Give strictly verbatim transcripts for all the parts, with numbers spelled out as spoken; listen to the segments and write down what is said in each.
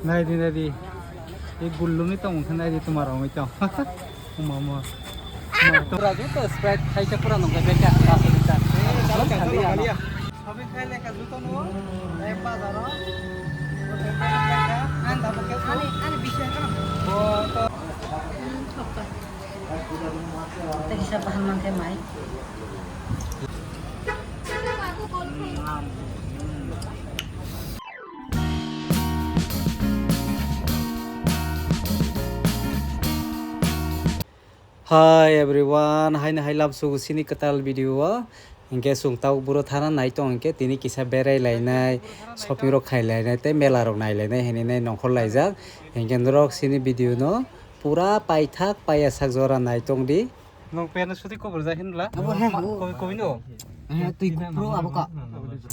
Naidi, naidi. E gullumi tong wngkha, naidi, tumar wngwi tong. Mama. Pura juto Sprite khaisa pura nungkha beka, paso liter. Shopping khai lekha juto no, e bazaro. Ani, ani bising kano. Bo to. Tei kisa bahai mankhe mai. Hi everyone, haino hai labsugo chini kwtal video o. Hinkhe chwng tabuk buro thana nai tong hinkhe tini kisa berai lainai, shopping rok khai lainai tei mela rok nai lainai hinwi nai nongkhor laijak. Hinkhe norok chini video no pura paithak paiya sak jora nai tong di. Nwng pen suti kubur ja hinla? Abo he, abo. Koi, koi no? Eh, twi kupro abo ka.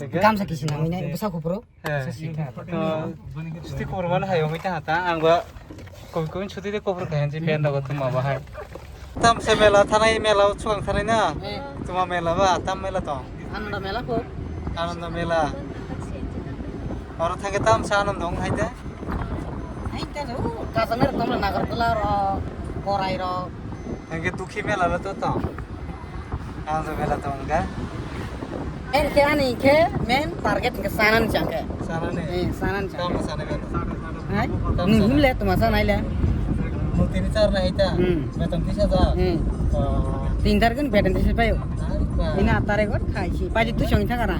Hinkhe? Gamsa kisi nangwi nai, bwsa kupro. Eh, to, suti kubur mano hai, wngwi ta ta, ang ba koi, koi suti de kubur kahen si pen dago tuma ba hai. Tam se mela thanai, mela o chuang thanai na? Eh. Tuma mela ba, tam mela tong? Ananda mela ko? Ananda mela. Oro thangkhe tam sa ananda wng hai de? Hai ta, o, Kazamir tong Nagartala ro, Korai ro. Hinkhe dukhi mela le to tong. Ang je mela tong ga. Main khe ani khe main target khe sanani chang khe. Sanani? Eh, sanani chang. Tamo sanai mela? Hai? Tamo sanai? Nung himle tuma sanai le. Mung tini char na ita. Hmm. Beton tisa ja. Hmm. Oh. Tin tar gun beton tisa payo. Hai ba. Ina tare got khai si. Paji tu song thang ara.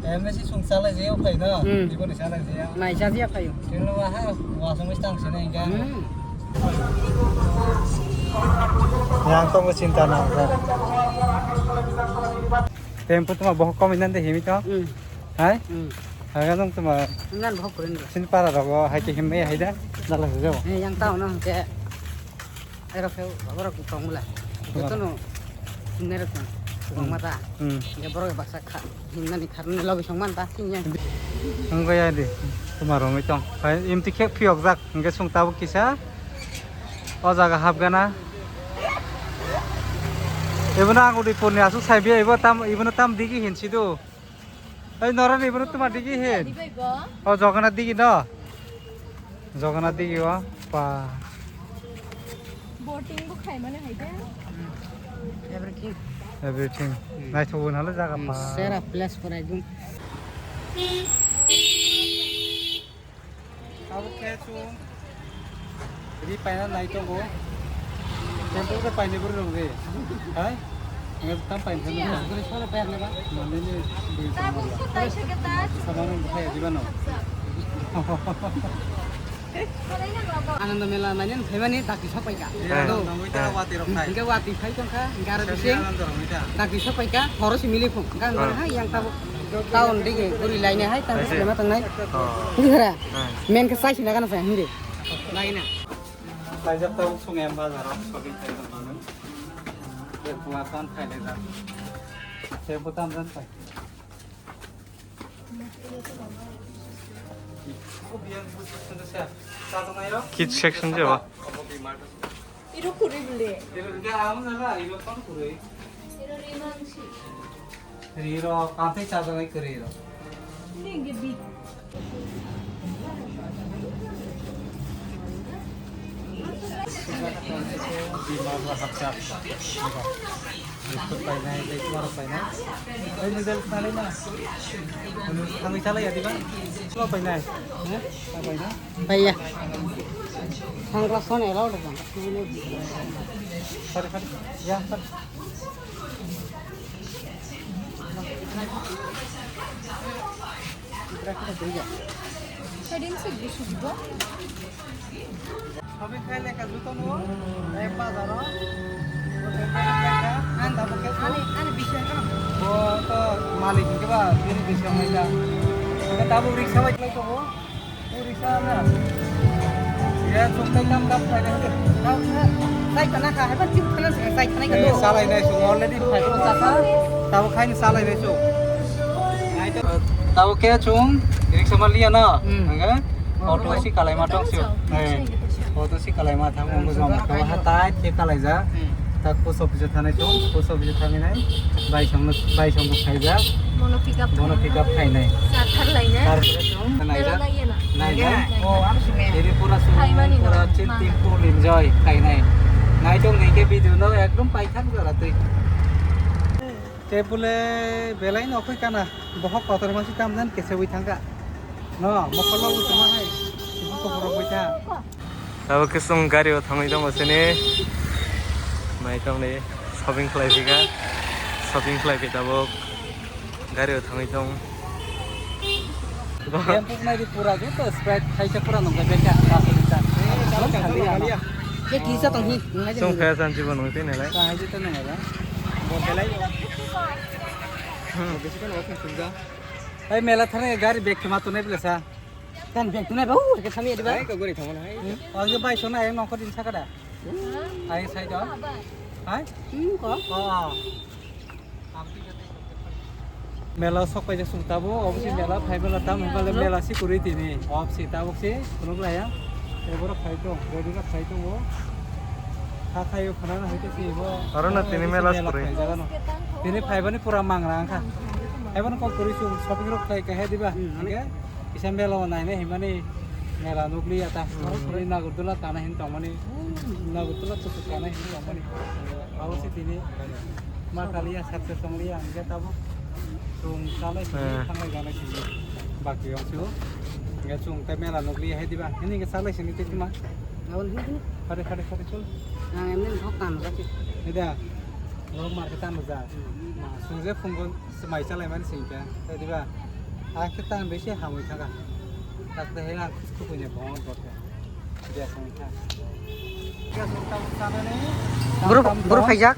Emne si sung sala je o khai na. Hmm. Ibo ni sala je. Mai sa je payo. Tino wa ha, wa sung tang sene ga. Hmm. Yang tong chinta na. Tempo tuma bohok kom inan de himi to. Hmm. Hai? Hmm. Haga nung tuma. Ngan bohok kurin do. Sin para rogo hai ke himbe hai da. Dala se jo. Eh, yang tao no ke. Ero ke borok tong mula. Tuma. Joto no. Nero tong. Tong mata. Hmm. Ke borok baksa kha. Himnani kharni logi songman ta singya. Wngwi ya di, tuma romwi tong. Pai imti khe phiyokjak, hwnkhe chwng tabuk kisa o jaga hapgana. Ibono ang Udaipurni aswk sai biya, ibo tam, ibono tam digi hin sido. Oi, norani ibono tuma digi hin. O Jagannath digi no? Jagannath digi o, pa. Boating bo khai mane hai de. Everything. Everything. Hmm. Naithok bo nalo jaga pa. Sera place for ekdom. Abo khe chwng ri paina nai tongo. Temple khe painai bwrwi rok de. Hai? Ang tam painai thangwi. Bwrwi solo painai ba? Manlini bwrwi tongmani. Sama nang bukhai adiba no. Ananda mela nainan phaimani dakti sok paika. Eh. Nangwi ta wati rok khai. Hingke wati khai tongkha, hingke aro bising. Ananda rok nita. Dakti sok paika, horo si mili phung. Hingke ang hai yang tabuk. Town digi guri lainai hai, tang lema tangnai. Oh. Bwkhara. Hai. Men khe chai sina gana sa hindi. Laina. Laijak tabuk sung em bazar o shopping khai tongmani. Tempo akan khai laijak. Tempo tam jan khai. Kids section je ba? Iro kuri bole. Iro hingke amo na, iro kon kuri. Iro ri mangsi. Ri ro, kante chajaknai kwrwi ro. Nini hingke big. Biscuit painai, tei toma rok painai. Tei noodles nalai na. Thangwi chalai ya diba? Toma painai. Ne? Ta painai. Paiya. Sunglass phone allowed ba? Sorry, sorry. Ya, sorry. Pwdin se gusu dibo. Shopping khai lekha juto no, eh, bazar o. Ani, ani bising kano. Bo to malik hingke ba, bini bising mai da. Hingke tabuk riksa bai lai tongo. O riksa na. Ya, chuktai kam kam khai da hingke. Sai kana kha, haiba chim khana sai, sai khana ka. Eh, salai nai sung, already phai ko saka. Tabuk khai ni salai nai sung. Tabuk khe chwng riksa ma liya na? Hmm. Hingke auto si kalai ma tong sio. Eh, auto si kalai ma thang, hmm, munggo joma khe ha tai khe kalai ja. Hmm. Tak post office thanai chwng, post office thanai nai. Bai song no, bai song bo khai ja. Bono pick up khai nai. Bono pick up khai nai. Sa thar lai nai. Tar khe chwng nai ja. Mela lai ya na. Nai na? Ini pura sumung, pura chill, full enjoy khainai. Naitok ni khe video no ekdom paithak jora twi. Te bole belai no khoi kana, bohok kotor masi tam jan kese wi thangka. No, mokolo wi tuma hai, mokolo wi thang. Abo khe chwng gari o thangwi tongo sini. Mai tongni shopping khlai phika. Shopping khlai phi tabuk gari o thangwi tong. Yang puk nai di pura juto Sprite khaisa pura nungkha beka. Ye kisa tong hi, ngai Chwng khe jan jibo nung tei nalai. Khaisa to nungkha. Bo belai. Hmm. Bisi kono open sungja. Ai mela thane gari bag khema to nai blesa. Kan bag tunai ba, uh, ke sami diba? Hai, kau gori thaman hai. Hmm? Oh, ye bai sona yang nongkho din sakada. Hmm. Hai, sai do. Hai? Hmm, ko? Oh, oh. Mela sok paijak sung tabo, obviously mela phai bela tam, bela mela si kuri tini. Obviously tabuk si, kunuk laya. Eboro phai tong, ready na phai tong o. Kha khayo khana na hoite si bo. Aro na tini mela si kuri. Phai jaga no. Tini phai bani pura mangra angkha. Ebon kok kuri sung shopping rok khai khai diba. Hmm. Angke? Kisa mela o nainai hinmani mela nukliya ta. Hmm. Tini Nagarjula kana hin tongmani. Nagarjula kusuk kana hin tongmani. Abo se tini ma kaliya success tongliya hingke tabuk chwng chalai sini. Hmm. Thanglai ganai sini. Baki yong sio. Hingke chwng tei mela nukliya hai diba. Hini hingke chalai sini tei tuma. Aboni hini hini. Khade khade khade chul. Ang emni bhok tano jati. Ida. Rok market tano ja. Hmm. Ma sungje phungo. Swmai chalaimani se hwnkha, tei diba? Hakhe tang bai se hamwi thangkha. Hakhe hai ang khukui ni bongor dorkha. Gas wngkha. Gas wngkha sanani. Buru, tam buru tam. Phaijak.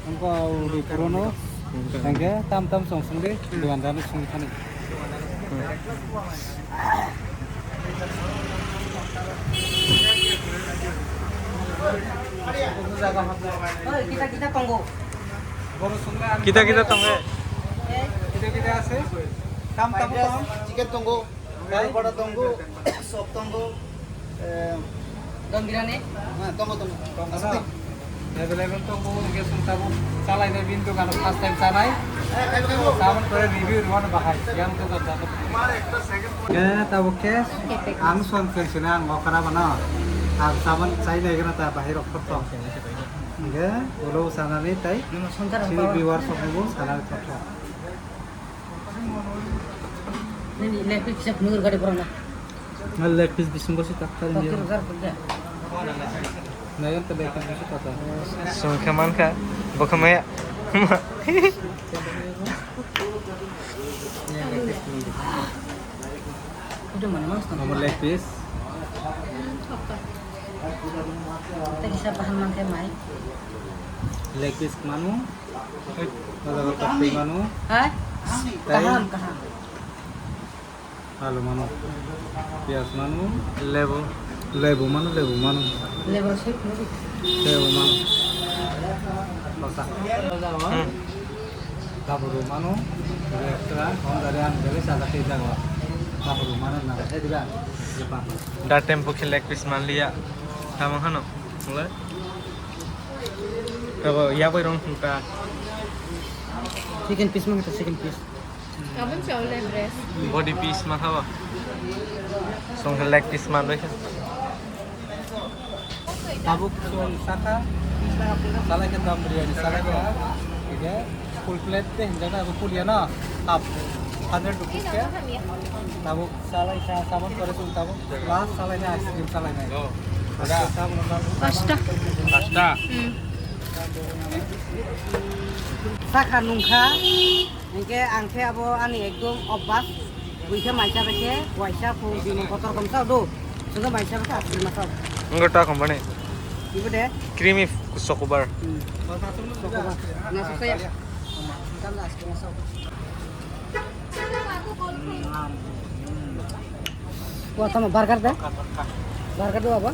Wngkha uri purono. Hwnkhe tam tam song song de, dugan dano song thani. Oi, kita, kita tunggu. Kita, kita tunggu. Kita, kita ase. Tam, tam, tam. Chicken tunggu. Hai? Pada tunggu. Sop tunggu. Eh, dom biryani? Ha, tunggu, tunggu. Available tunggu, hingke sung tabuk. Chalai na bin dukan first time chanai. Sabon kore review rwano bahai. Yang dukan dapat. Ke tabuk ke ang son sen sini ang okra bana. Ang sabon chai na gana ta bahai rok khotong. Hingke ulo sanani tai. Sini viewer sok bu sanani khotong. Nini leg piece kisa phunuk rwkha de borok na. Na leg piece bisingo se tak kha. Tokir rwkha rwkha de. Na yan ta leg piece bisingo tak kha. Sung kha man kha. Bo kha maya. Kudu mana mas tong. Amo leg piece. Tei kisa bahan man khe mai. Leg piece manu. Ada kata manu. Hai? Tei kaham, kaham. Alu mano, piyaj mano, lebu, lebu mano, lebu mano. Lebu sui phunuk. Lebu mano. Basa. Hmm. Kaburu mano, extra, Honda re ang beli sada ke jago. Kaburu mano na, eh, diba? Depan. Da tempo ke leg piece man liya. Tamo hano, mulai. Abo ya boy rong sungka. Chicken piece man ta chicken piece. Abon chole breast. Body piece ma khabo. Song leg piece ma bai kha. Tabuk song saka. Salai khe dam biryani salai kha. Oke. Full plate te hinjak na full ya na. Half. Hundred rupees ke. Tabuk salai kha sabon kore song tabuk. Last salai na ice cream salai na. Pasta. Pasta. Hmm. Saka nungkha. Hingke ang khe abo ani ekdom obas. Buikhe maisa bai khe waisa phung bini kotor komsa do. Sungkhe maisa bai khe asli masa. Wngkha ta company. Ibo de? Creamy chocobar. Hmm. Chocobar. Na suksa ya. Wa tamo burger de? Burger do abo?